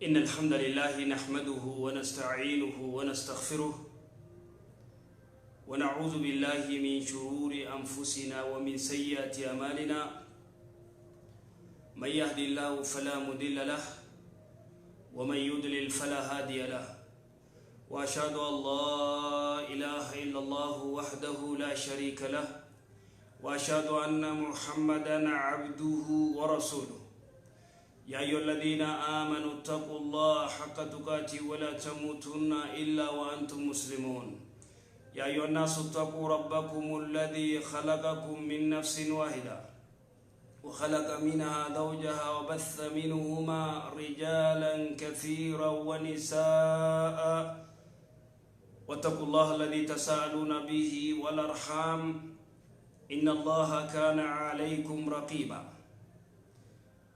إن الحمد لله نحمده ونستعينه ونستغفره ونعوذ بالله من شرور أنفسنا ومن سيئات أعمالنا من يهدي الله فلا مضل له ومن يضلل فلا هادي له وأشهد أن لا إله إلا الله وحده لا شريك له وأشهد أن محمدا عبده ورسوله يا أيها الذين آمنوا اتقوا الله حق تقاته ولا تموتن إلا وأنتم مسلمون يا أيها الناس اتقوا ربكم الذي خلقكم من نفس واحدة وخلق منها زوجها وبث منهما رجالا كثيرا ونساء واتقوا الله الذي تساءلون به والأرحام إن الله كان عليكم رقيبا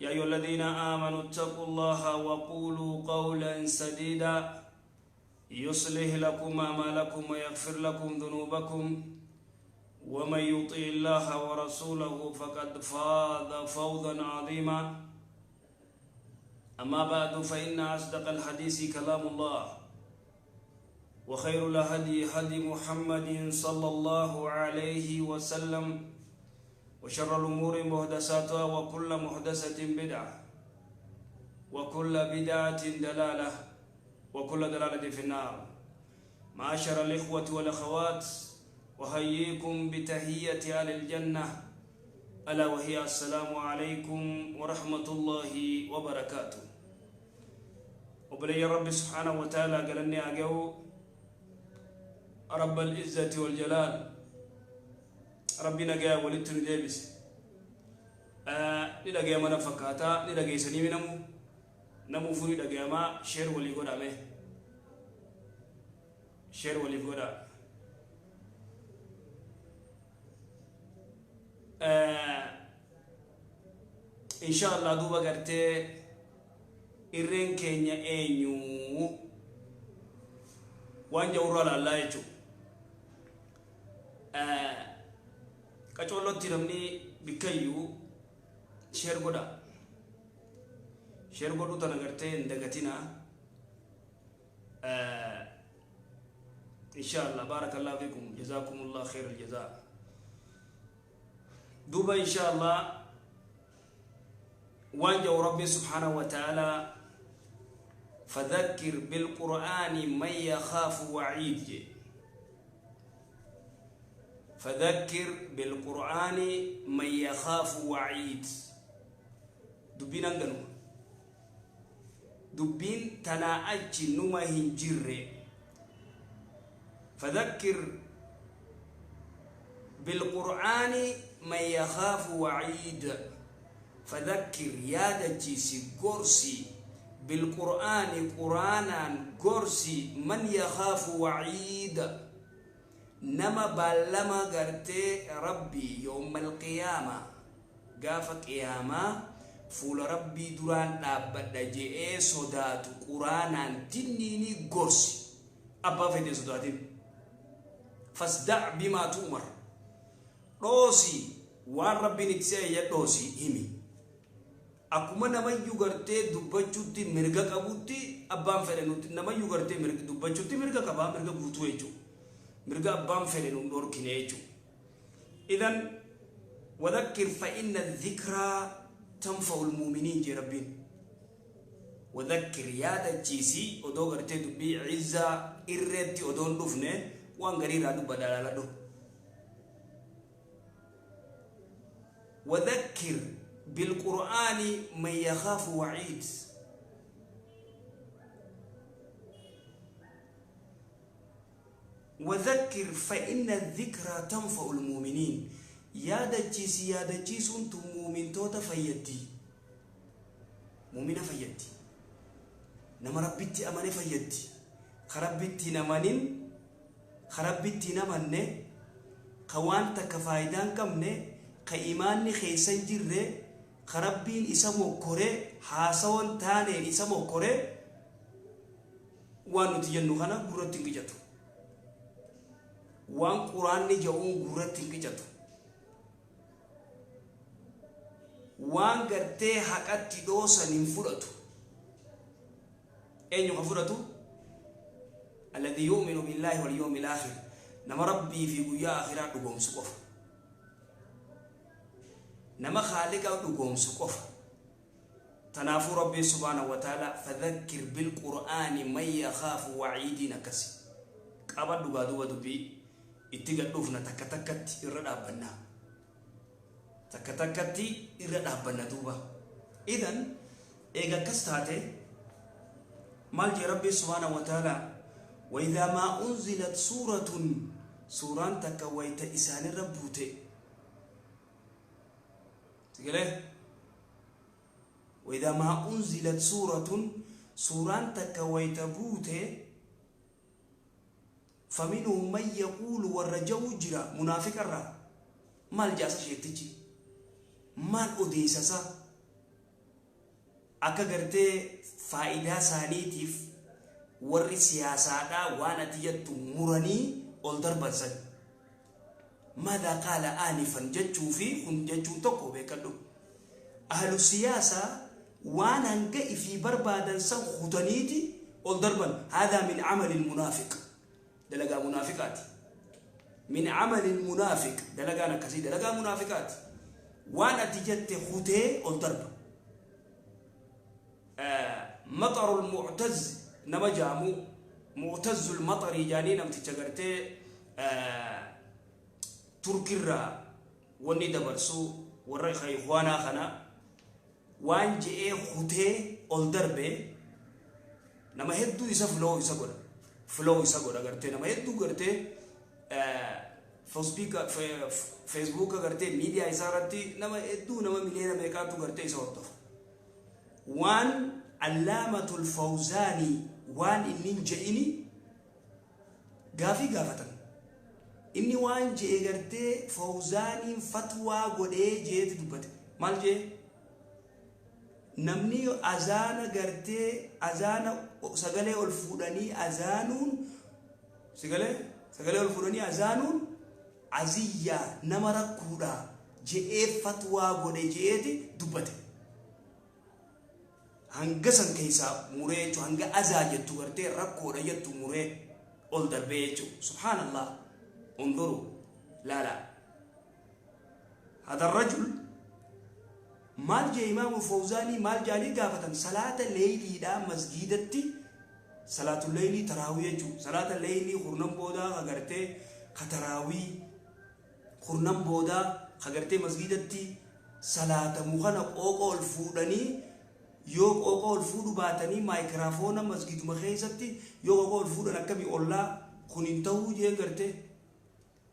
يا أيها الذين آمنوا اتقوا الله وقولوا قولا سديدا يصلح لكم أعمالكم ويغفر لكم ذنوبكم ومن يطع الله ورسوله فقد فاز فوزا عظيما أما بعد فإن أصدق الحديث كلام الله وخير الهدي هدي محمد صلى الله عليه وسلم وشر الأمور محدثاتها وكل محدثة بدعة وكل بدعة دلالة وكل دلالة في النار. معاشر الإخوة والأخوات، أحييكم بتحية أهل الجنة، ألا وهي السلام عليكم ورحمة الله وبركاته. وبلي رب سبحانه وتعالى قال لي أجو رب العزة والجلال ربنا جاء ولدتني ديبس ni dhagayama na fakkaata ni dhageessanii namu namuufuu ni dhagayama share walii godhame share waliif godha. Insha Allah duuba gartee irreen keenya eenyu waan jawurraa laallaa jechuudha. Qacoollotti namni bikkayyuu share godha. Share godhuu tana gartee hin dagatinaa. Insha Allah barakallahu fikum jazakumullah khairal jazaa. Duuba insha Allah waan jawu rabbi subhaanahu wa ta'ala فذكر بالقرآن من يخاف وعيد. فذكر بالقرآن من يخاف وعيد. دبين أنغنو دبين تنا أجي نما هنجر. فذكر بالقرآن من يخاف وعيد. فذكر يا دجيسي غورسي بالقرآن قرآنا غورسي من يخاف وعيد. نما بالما غرتي ربي يوم القيامة غاف قيامة فول ربي دران دابد جئ صدات قرآنا تنيني غورسي أبا فيدي صداتين فاصدع بما تؤمر روسي وان ربي نتسي يدوسي همي akkuma namayyuu gartee dubbachuutti mirga qabutti abbaan fedhe nutti namayyuu gartee mirga dubbachuutti mirga qabaa mirga guutuu jechuudha. Mirga abbaan fedhe nu dhorkine jechuudha. Idan wadhakkir fa inna dhikraa tanfa'u almu'miniin jee rabbiin. Wadhakkir yaadachiisii odoo gartee dubbii izzaa irreetti odoon dhufne waan garii irraa dubbadhaa laaladhu. Wadhakkir بالقرآن من يخاف وعيد. وذكر فإن الذكرى تنفع المؤمنين. يا دجيس يا دجيس أنتم مؤمن توتا فيدي مؤمنة فيدي نما ربتي أمانة فيدي خربتي نمانين خربتي نمانة خوانتا كفايدان كمنة كإيماني خيسان جره خربين إسمو كره حاسون تاني إسمو كره وانو تجنو خنا غرتين كجاتو وان قرآن نجاون غرتين كجاتو waan gartee haqatti dhoosan hin fudhatu. Eenyu ka fudhatu? Alladhi yu'minu billaahi wal yawmil aakhir. Nama Rabbii fi guyyaa akhiraa dhugoomsu qofa. Nama Khaaliqa dhugoomsu qofa. Tanaafuu Rabbiin subhaanahu wa ta'aalaa fadhakkir bil qur'aani man yakhaafu wa'iidiin akkasi. Qabadhu gaa duuba dubbii itti gad dhufna takka takkatti irra dhaabbanna. Takka takkatti irra dhaabbanna duuba. Idan eega akkas taate maal jee Rabbiin subhaanahu wa ta'aalaa وإذا ما أنزلت سورة suuraan takka wayta isaanirra buute sigalee وإذا ما أنزلت سورة suuraan takka wayta buute فمنهم من يقول warra ja'u jira munaafiqarraa maal jaasa sheektichi maal odeessasa akka gartee faayidaa isaaniitiif warri siyaasaadhaa waan ati jettu muranii ol darban san maadaa qaala aanifan jechuu fi kun jechuun tokko beekadhu ahlu siyaasaa waan hanga ifii barbaadan san kutaniiti ol darban. Haadaa min camali munaafiq, dalagaa munaafiqaati. Min camali munaafiq, dalagaan akkasii dalagaa munaafiqaati. Waan ati jette kutee ol darba. Maxarul Muctaz nama jaamu, Muctazul Maxarii jaanii, namticha gartee Turkirraa wanni dabarsu warra ikhwaanaa kana waan je'ee kutee ol darbe nama hedduu isa follow isa godha, follow isa godha gartee nama hedduu gartee Facebooka gartee miidiyaa isaa irratti nama hedduu, nama miliyoona meeqaatu gartee isa hordofa. Waan Allaamatul Fawzaanii waan inni hin je'ini gaafii gaafatan. Inni waan je'e gartee Fawzaaniin fatwaa godhee jeeti dubbate. Maal je'e? Namni azaana gartee azaana sagalee ol fuudhanii azaanuun, sagalee ol fuudhanii azaanuun aziyyaa nama rakkuudha je'ee fatwaa godhe je'eeti dubbate. Hanga san keessaa muree jechuun hanga azaa jettu gartee rakkoodha jettu muree ol darbee jechuun. Subhaanallah, unduru laala hada rajul. Maal jee Imaamu Fawzaanii? Maal jaanii gaafatan? Salaata leeyliidhaa masgiidatti, salaatu leeylii taraawii jechuun, salaata leeylii kurnan boodaa ka gartee ka taraawii kurnan boodaa ka gartee masgiidatti salaatamu kana qooqa ol fuudhanii, yoo qooqa ol fuudhu baatanii maayikiraafoona masgiiduma keessatti yoo qooqa ol fuudhan akkamii ollaa kun hin ta'uu jeen. Gartee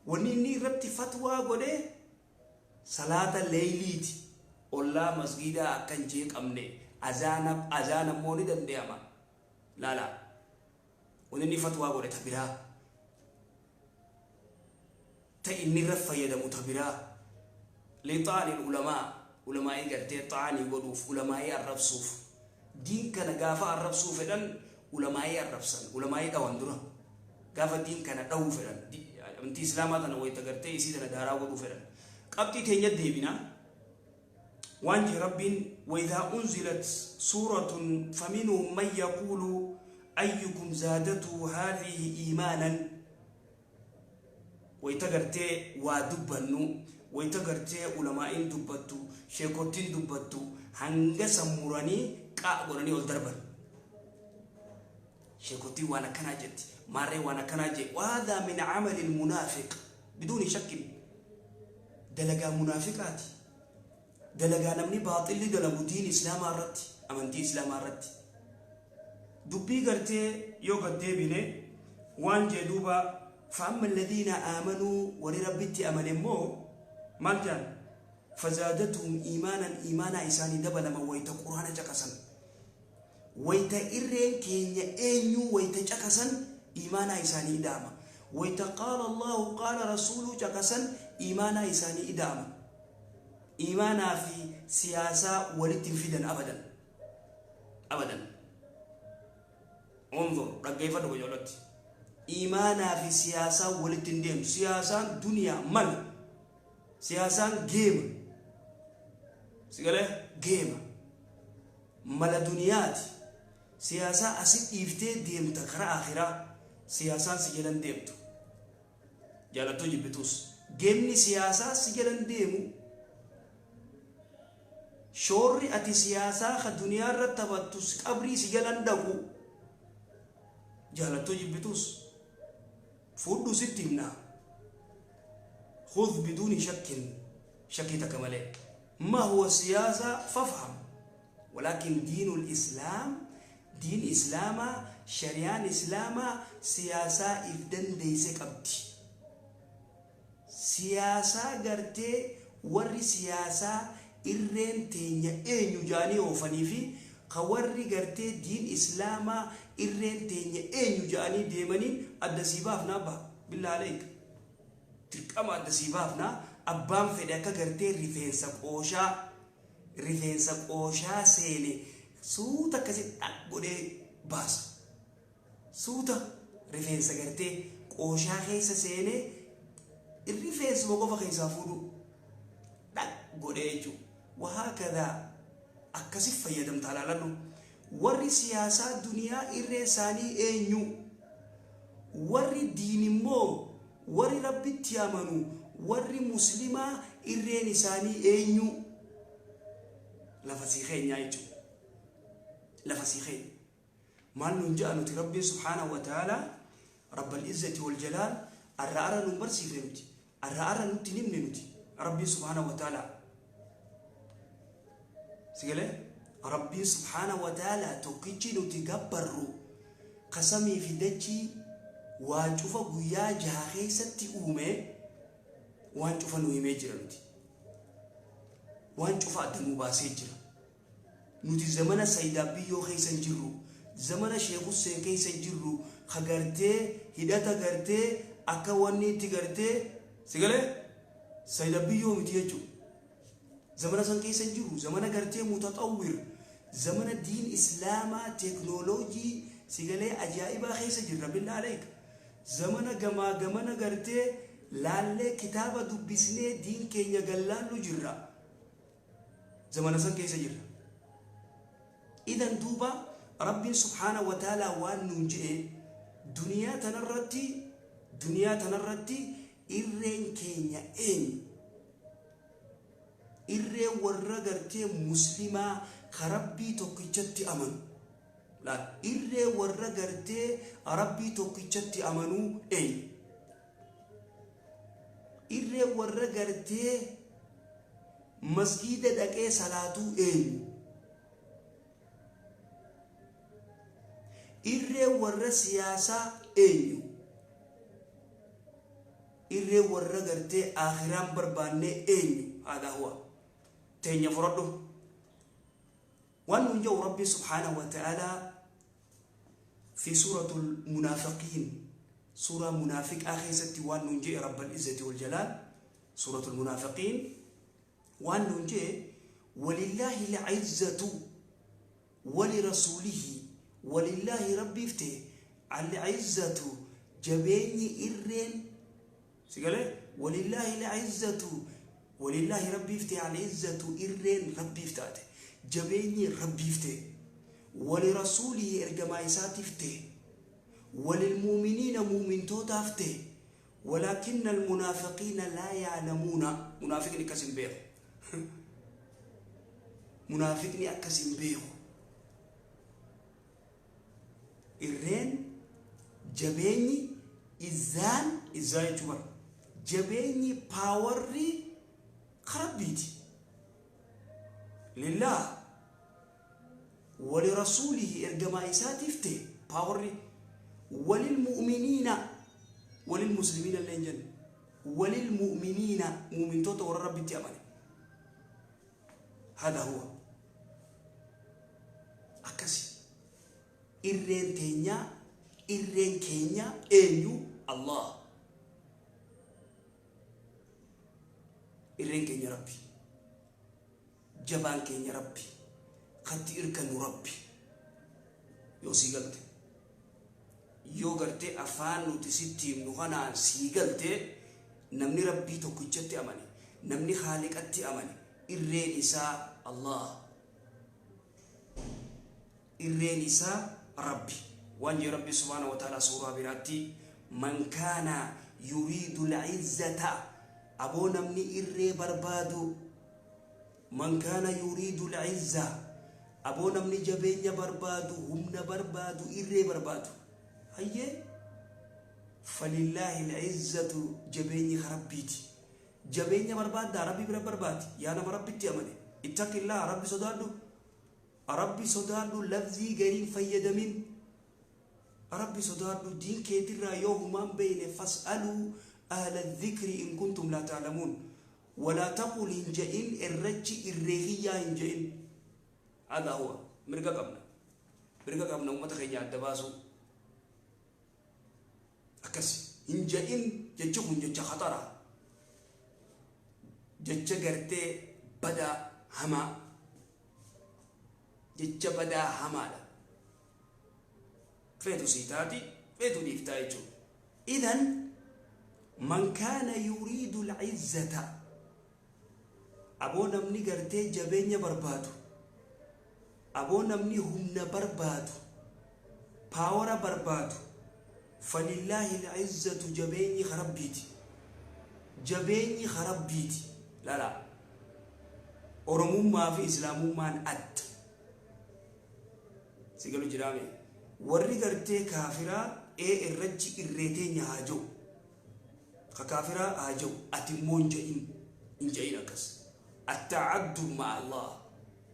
wanni inni irratti fatwaa godhee salaata leeyliiti, ollaa masgiidaa akka hin jeeqamne azaana azaana immoo ni danda'ama. Laala, wanni inni fatwaa godhe ta biraa, ta inni irra fayyadamu ta biraa. Lixaaniin ulamaa, ulamaa'ii gartee xaanii godhuuf, ulamaa'ii arrabsuuf, diin kana gaafa arrabsuu fedhan ulamaa'ii arrabsan, ulamaa'ii dhawan dura. Gaafa diin kana dhawuu fedhan, amantii Islaamaa tana wayita gartee isii tana daaraa godhuu fedhan. Qabxii teenya deebina. Waan jee Rabbiin: وإذا أنزلت سورة فمنهم من يقول أيكم زادته هذه إيمانا. Wayita gartee waa dubbannu, wayita gartee ulamaa'iin dubbattu, sheekottiin dubbattu, hanga sammuranii qaa godhanii ol darban. Sheekottiin waan akkanaa jetti, maarree waan akkanaa jee. وهذا من عمل المنافق بدون شك. Dalagaa munaafiqaati, dalagaa namni baaxilli dalagu diin Islaamaa irratti, amantii Islaamaa irratti. Dubbii gartee yoo gad deebine waan jee duuba: فأما الذين آمنوا, warri Rabbitti amane immoo maal jedhan? فزادتهم إيمانا, iimaanaa isaanii dabalama wayta Quraana caqasan, wayta irreen keenya eenyuu wayta caqasan iimaanaa isaanii ida'ama, wayta قال الله قال رسوله caqasan iimaanaa isaanii ida'ama. Iimaanaa fi siyaasaa walitti hin fidan abadan, abadan. انظر, dhaggeeffadhu gojoolatti. Iimaanaa fi siyaasaa walitti hin deemtu. Siyaasaan duniyaa mala, siyaasaan geema sigalee geema mala duniyaati. Siyaasaa asi dhiiftee deemta karaa akhiraa. Siyaasaan si jalan deemtu. Jaalattuu jibbitus. Geemni siyaasaa si jalan deemu. Shoorri ati siyaasaa ka duniyaa irratti taphattus qabrii si jalan dhaqu. Jaalattuu jibbitus. Fuudhuu sitti himna. خذ بدون شك، شكي تكمله. ما هو السياسة فافهم، ولكن دين الإسلام، دين إسلام، شريان إسلام، سياسة إفدن ديسك أبدي. سياسة قرتي وري سياسة إرين تينيا إنيو جاني أوفني في قوري قرتي دين إسلام إرين تينيا إنيو جاني ديماني أدى سيباف نابا بالله عليك. Dirqama adda sii baafna. Abbaan fedhe akka gartee rifeensa qooshaa seene suuta akkasi dhaq godhee baasa. Suuta rifeensa gartee qooshaa keessa seene rifeensuma qofa keessaa fuudhu dhaq godhee jechuudha. Wahaakadaa akkasi fayyadamta alaaladhu. Warri siyaasaa duniyaa irree isaanii eenyu? Warri diin immoo warri rabbitti amanu, warri muslimaa irreen isaanii eenyu? Lafa sii keenyaa jechuudha. Lafa sii keenya. Maal nuun ja'a nuti Rabbiin subhaanahu wa ta'ala Rabbal izzati wal jalaal arra arra nuun barsiifne nuti. Arra arra nutti himne nuti. Rabbiin subhaanahu wa ta'ala. Sigalee? Rabbiin subhaanahu wa ta'ala tokkichi nuti gabbarru qasamii fi dachii waa cufa guyyaa jaha keessatti uume waan cufa nu himee jira nuti. Waan cufa adda nu baasee jira. Nuti zamana Sayidaa Biyyoo keessa hin jirru. Zamana Sheekh Husseen keessa hin jirru. Ka gartee hidhata gartee akka wanni itti gartee sigalee Sayidaa Biyyoo miti jechuudha. Zamana san keessa hin jirru. Zamana gartee mutaxawwir. Zamana diin islaamaa teeknooloojii sigalee ajaa'ibaa keessa jirra billaa aleeka. Zamana gamaa gamana gartee laallee kitaaba dubbisnee diin keenya gallaallu jirra. Zamana san keessa jirra. Idan duuba Rabbiin subhaanahu wa ta'ala waan nuun je'e duniyaa tanarratti irreen keenya eenyu? Irreen warra gartee muslimaa ka Rabbii tokkichatti amanu. Laal, irree warra gartee Rabbii tokkichatti amanuu eenyu? Irree warra gartee masgiida dhaqee salaatuu eenyu? Irree warra siyaasaa eenyu? Irree warra gartee aakhiraan barbaannee eenyu? Haadaa huwa. Teenya furadhu. Waan jedhu Rabbi subhaanahu wa ta'ala fi suuratul munaafiqiin, suuraa munaafiqaa keessatti waan nuun jedhe Rabbal izzati wal jalaal, suuratul munaafiqiin waan nuun jedhe walillaahi al-izzatu walirasuulihi, walillaahi rabbiif ta'e al-izzatu jabeenyi irreen sigalee walillaahi al-izzatu walillaahi rabbiif ta'e al-izzatu irreen rabbiif taate jabeenyi rabbiif ta'e walirasuulihi ergamaa isaatiif ta'e walilmuuminiina muumintootaaf ta'e walaakinna almunaafiqiina laa ya'lamuuna. Munaafiqni akkas hin beeku. Munaafiqni akkas hin beeku. Irreen jabeenyi izzaan izzaa jechuu bara jabeenyi paawarri karabbiiti. Lillah walirasuulihi ergamaa isaatiif ta'e paawarri walilmu'miniina walilmuslimiina illee hin jenne walilmu'miniina mu'mintoota warra rabbitti amane. Hada huwa akkasi irreen teenyaa irreen keenya eenyu? Allah. Irreen keenya Rabbi, jabaan keenya Rabbi, katti irkannu Rabbi. Yoo sii galte, yoo gartee afaan nuti sitti himnu kanaan sii galte, namni Rabbii tokkichatti amane, namni haaliqatti amane, irreen isaa Allah. Irreen isaa Rabbi. Waan jee Rabbi subhaanahu wa ta'ala suuraa biraatti, man kaana yuriidu al-izzata, aboo namni irree barbaadu, man kaana yuriidu al-izza, aboo namni jabeenya barbaadu, humna barbaadu, irree barbaadu, hayyee, falillaahi al-izzatu, jabeenyi ka Rabbiiti. Jabeenya barbaaddaa? Rabbi bira barbaadi. Yaa nama Rabbitti amane, ittaqillaa, Rabbi sodaadhu, Rabbi sodaadhu, lafzii gariin fayyadamin. Rabbi sodaadhu. Diin keetirraa yoo humaan beeyne, fas'aluu ahla dhikri in kuntum laa ta'lamuun. Walaa taqul, hin je'in, irrachi irree kiyyaa hin je'in. Hadaa huwa. Mirga qabna, mirga qabna ummata keenya adda baasuu. Akkas hin je'in. Jechi kun jecha khaxara, jecha gartee badaa hamaa, jecha badaa hamaadha. Feetu sii taati, feetu dhiiftaa jechuudha. Idan man kaana yuriidu al-izzata, aboo namni gartee jabeenya barbaadu, aboo namni humna barbaadu, power barbaadu, falillaahi al-izzatu, jabeenyi ka Rabbiiti, jabeenyi ka Rabbiiti. Lala, Oromummaa fi Islaamummaan adda. Si galu jiraame? Warri gartee kaafiraa ee irrachi irree teenya haa jiru, ka kaafiraa haa jiru, ati immoo hin je'in, hin je'in akkas. Atta'addub ma'a Allah,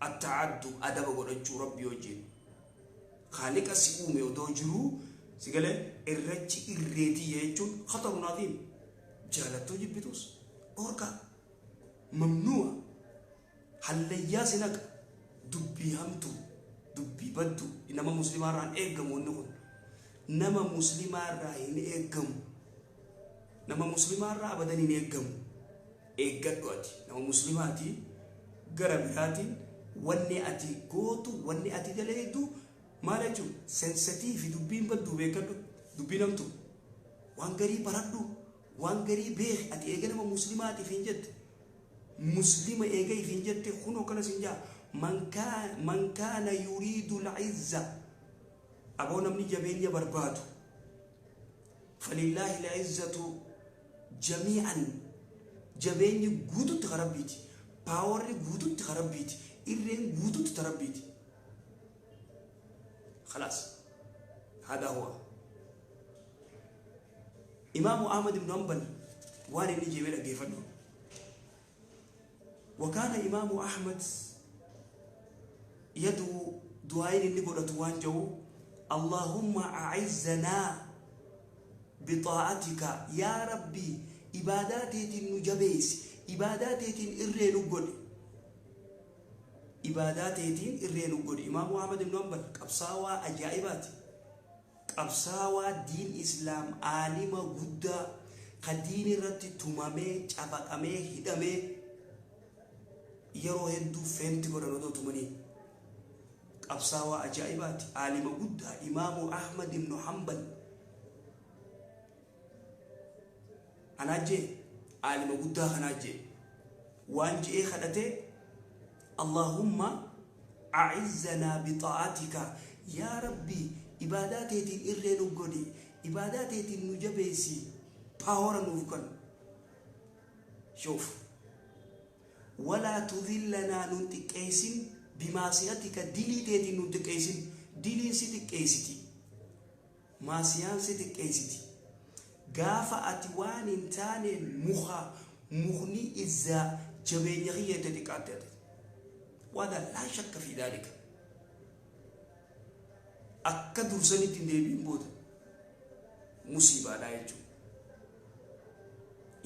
atta'addub, adaba godhachuu Rabbii wajjin, Khaaliqa si uume odoo jiruu, si galee, irrachi irreetiyya jechuun khatarun aziim. Jaalattoo jibbitus dhorkaa, mamnu'a, hallayyaa si naqa. Dubbii hamtuu, dubbii baddu nama muslimaa irraa hin eeggamu. Wanni kun nama muslimaa irraa hin eeggamu, nama muslimaa irraa abadan hin eeggamu. Eeggadhu, ati nama muslimaati. Gara biraatiin wanni ati gootu, wanni ati daleeydu maal jechuun sensitiifi. Dubbiin badduu beekadhu, dubbiin hamtuu. Waan garii baradhu, waan garii beeki. Ati eega nama muslimaatiif hin jette, muslima eega if hin jette, kunoo kana sin jaa: man kaana yuriidu al-izza, aboo namni jabeenya barbaadu, falillaahi al-izzatu jamii'an, jabeenyi guututti ka Rabbiiti, powerri guututti ka Rabbiiti, irreen guututti ta Rabbiiti. خلاص، هذا هو. Imaamu Ahmad ibn Hanbal waan inni jeemee dhaggeeffadhu. وكان إمام أحمد يدعو, du'aayin inni godhatu waan jedhu: اللهم أعزنا بطاعتك, yaa Rabbi, ibaadaa teetiin nu jabeessi, ibaadaa teetiin irree nu godhi, ibaadaa teetiin irree nu godhi. Imaamu Ahmad ibn Hanbal qabsaawaa ajaa'ibaati, qabsaawaa diin Islaam, aalima guddaa ka diin irratti tumamee, cafaqamee, hidhamee, yeroo hedduu feenti godhan odoo tumanii. Qabsaawaa ajaa'ibaati, aalima guddaa, Imaamu Ahmad ibnu Hanbal. Anaa jee, aalima guddaa kanaa jee, waan je'ee kadhate: اللهم أعزنا بطاعتك, yaa Rabbi, ibaadaa teetiin irree nu godhi, ibaadaa teetiin nu jabeessi, power nuuf kan. شوف, ولا تذلنا, nun xiqqeessin, بمعصيتك, dilii teetiin nun xiqqeessin. Diliin si xiqqeessiti, maasiyaan si xiqqeessiti. Gaafa ati waan hin taaneen muka mukni izzaa jabeenya kiyyeette xiqqaatte ati. وهذا لا شك في ذلك. Akka dursanitti hin deebiin booda musiibaadha jechuudha.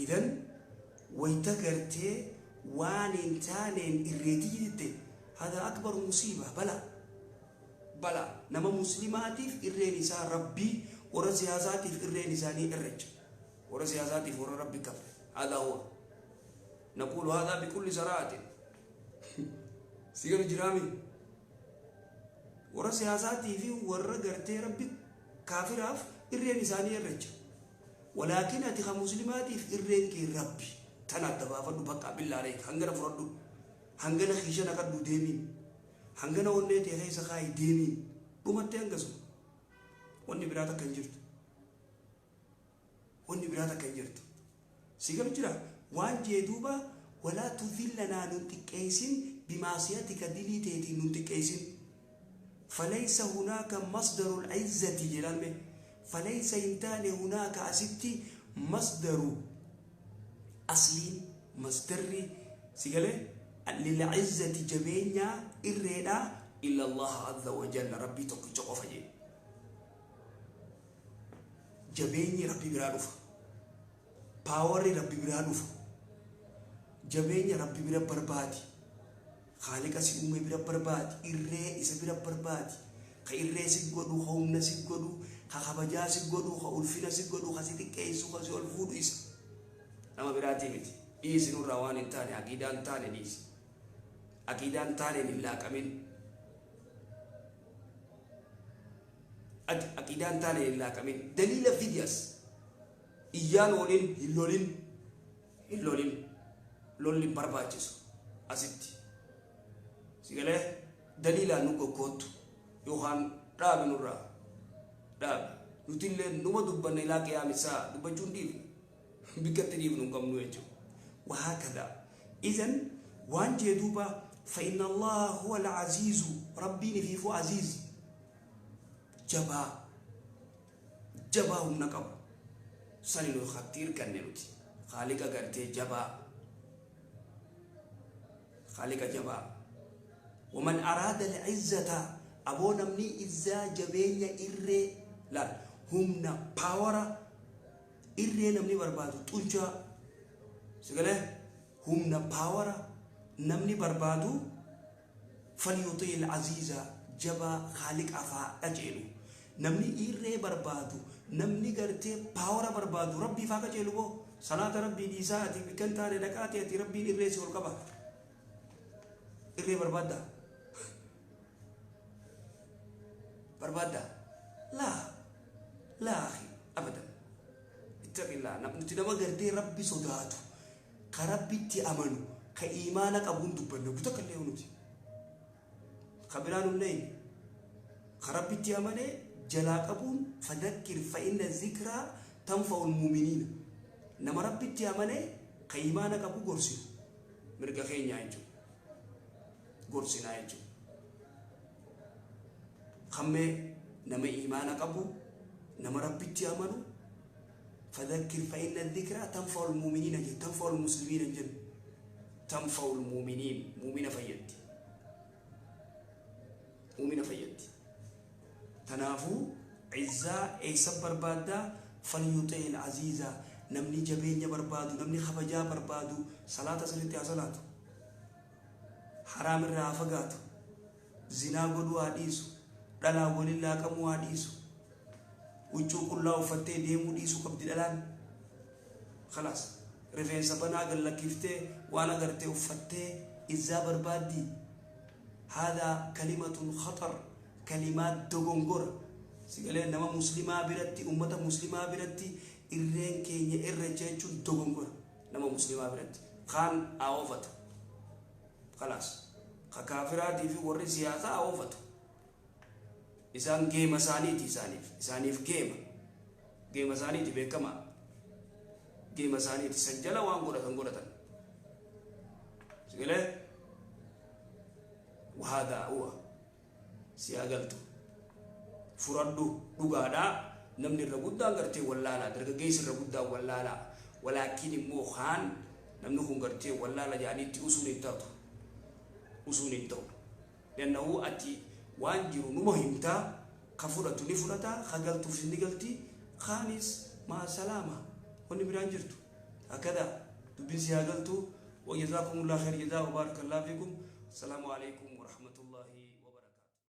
Idan wayta gartee waan hin taaneen irreetii jette, هذا أكبر مصيبة, bala bala. Nama muslimaatiif irreen isaa Rabbii, warra siyaasaatiif irreen isaanii irrecha, warra siyaasaatiif, warra Rabbi kafre. هذا هو. نقول هذا بكل صراحة. Si galu jiraami? Warra siyaasaatii fi warra gartee Rabbi kaafiraaf irreen isaanii irrecha, walaakin ati ka muslimaatiif irreen kee Rabbi. Tana adda baafadhu. Bakka billaalee hangana fudhadhu, hangana kiisha naqadhu deemiin, hangana onnee tee keessa kaayi deemiin. Dhumattee hangasuma. Wanni biraa takka hin jirtu. Wanni biraa takka hin jirtu. Si galu jira waan jee duuba walaa tudillanaa nun xiqqeessin bimaasiyatika dilii teetiin nun xiqqeessin. Falaysa hunaaka masdarul izzati jedhalme falaysa hin taane hunaaka asitti masdaru asliin masdarri si galee lil'izzati jabeenyaa irreedhaa illa Allah azza wa jalla rabbii tokkicha qofa jee. Jabeenyi rabbi biraa dhufa. Paawarri rabbi biraa dhufa. Jabeenya rabbi bira barbaadi. Khaaliqa si uume bira barbaadi. Irree isa bira barbaadi. Ka irree si godhu, ka humna si godhu, ka kabajaa si godhu, ka ulfina si godhu, ka si xiqqeessu, ka si ol fuudhu isa. Nama biraatii miti. Dhiisi nurraa waan hin taane, aqiidaa hin taane dhiisi. Aqiidaa hin taaneen hin laaqamin. Aqiidaa hin taaneen hin laaqamin. Daliila fidi as. Iyyaan oolin hin lolin. Hin lolin. Lolli hin barbaachisu asitti. Si galee daliilaan nu goggoottu yookaan dhaabi nurraa. Dhaabi. Nutillee numa dubbanna ilaa qiyaamisaa dubbachuu hin dhiifnu. Bikkatti dhiifnu hin qabnu jechuudha. Wahaakadha. Idan waan jee duuba فإن الله هو العزيز rabbiin ifiifuu aziiz jabaa jabaa humna qabu sani nu hatti hirkanne nuti khaaliqa gartee jabaa khaaliqa jabaa. ومن أراد العزة aboo namni izzaa jabeenya irree laal humna power irree namni barbaadu xuncaa sigalee humna power namni barbaadu فليطع العزيز jabaa khaaliqa faa qajeelu. Namni irree barbaadu namni gartee power barbaadu rabbii faa qajeelu boo salaata rabbii dhiisaa ati bikkan taane dhaqaati ati rabbiin irree si ol qaba. Irree barbaadda barbaadda laa laa akhi abadan ittaqillaa. Nuti nama gartee rabbi sodaatu ka rabbitti amanu ka iimaana qabuun dubbanna guta kallee nuti ka biraan hin ka rabbitti amanee jalaa qabuun فذكر فإن الذكرى تنفع المؤمنين. Nama rabbitti amanee ka iimaana qabu gorsinu mirga keenyaa jechuudha gorsinaa jechuudha. Kammee nama iimaana qabu nama rabbitti amanu فذكر فإن الذكرى تنفع المؤمنين jedhu تنفع المسلمين jedhu تنفع المؤمنين mu'mina fayyaddi mu'mina fayyaddi. Tanaafuu izzaa eessa barbaaddaa فليطع العزيز namni jabeenya barbaadu namni kabajaa barbaadu salaata sirriitti haa salaatu haraam irraa haa fagaatu zinaa godhuu haa dhiisu dhalaa waliin laaqamuu haa dhiisu huccuu qullaa uffattee deemuu dhiisuu qabdi dhalaan khalaas rifeensa banaa gallakkiftee waan agartee uffattee izzaa barbaaddi. هذا كلمة خطر كلمات dogongora sigalee nama muslimaa biratti ummata muslimaa biratti irreen keenya irra jechuun dogongora nama muslimaa biratti kaan haa oofatu khalaas ka kaafiraatii fi warri siyaasaa haa oofatu isaan geema isaaniiti isaaniif geema isaaniiti beekamaa geema isaaniiti san jala waan godhatan godhatan sigalee. وهذا هو siyaa galtu furadhu dhugaadhaa namni irra guddaan gartee wallaalaa dargaggeessi irra guddaan wallaalaa walaakin immoo kaan namni kun gartee wallaala jedhaniitti usuun hin taatu usuun hin ta'u لأنه ati waan jiru numa himtaa ka fudhatu ni fudhata ka galtuuf ni galti kaanis maa salaama wanni biraan jirtu akkada dubbiin si haa galtu. وجزاكم الله خير جزاء وبارك الله فيكم. السلام عليكم.